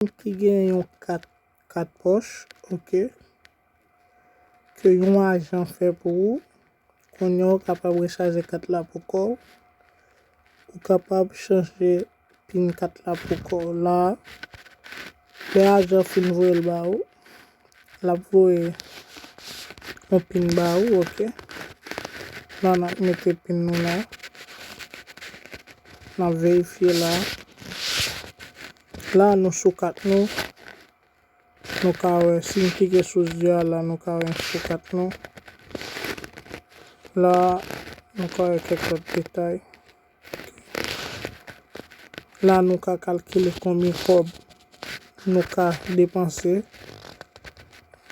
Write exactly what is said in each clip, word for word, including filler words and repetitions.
Moun ki gen yon kat, kat pòch, ok, ke yon ajan fè pou ou, kounye a ou kapab rechaje kat la pou kò w. Ou kapab chanje pin kat la pou kò w. La, lè ajan fin voye l ba ou, l ap voye yon pin ba ou, ok. La, n ap mete pin nou la. N ap verifye la. La, nou sou kat nou. Nou ka wè, si n klike sou zye a la, nou ka wè n sou kat nou. La, nou ka wè kèk lòt detay. La, nou ka kalkile konbyen kòb nou ka depanse.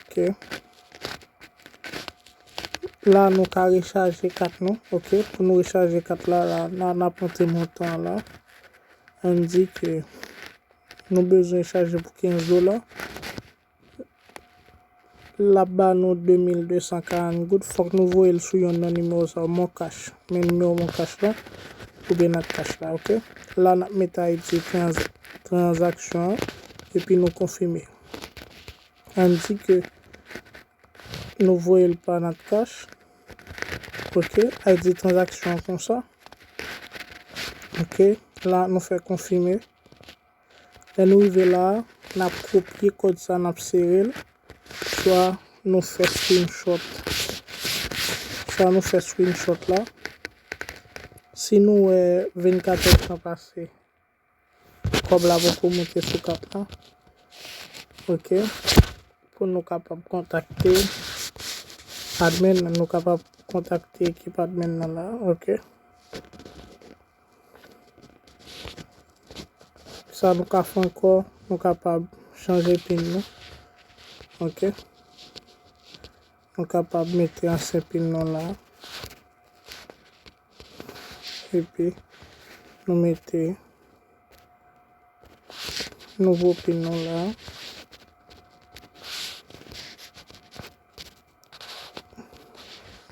Ok. La, nou ka rechaje kat nou. Ok. Pou nou rechaje kat la, la, la, n ap montre montan an la. Ann di ke nou bezwen chaje pou kenz dola. L ap ba nou de mil de san karant goud. Fòk nou voye l sou yonn nan nimewo sa yo, Moncash. Men nimewo Moncash la, oubyen Natcash la, ok? La, n ap mete I D trans-, tranzaksyon an, epi nou konfime. Ann di ke nou voye l pa Natcash, ok? I D tranzaksyon an konsa. Ok, la, nou fè konfime. Lè nou rive la a, n ap kopye kòd sa, n ap sere l. Swa nou fè screenshot. Swa nou fè screenshot la. Si nou wè vennkat èdtan pase, kòb la poko moute sou kat la. Ok. Pou nou kapab kontakte admin nan, nou kapab kontakte ekip admin nan la. Ok. Sa nou ka fè ankò, nou kapab chanje pin nou. Ok. Nou kapab mete ansyen pin nou la. Epi, nou mete nouvo pin nou la.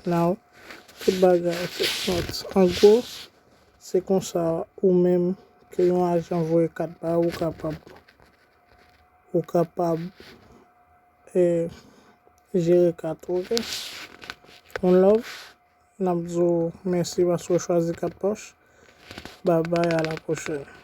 Now, tout bagay se smart. An gwo, se konsa ou menm ke yon ajan voye kat ba ou, ou kapab, ou kapab, eh, jere kat ou, ok? One love, n ap di w mèsi paske w chwazi kat pòch. Bye bye, à la prochaine.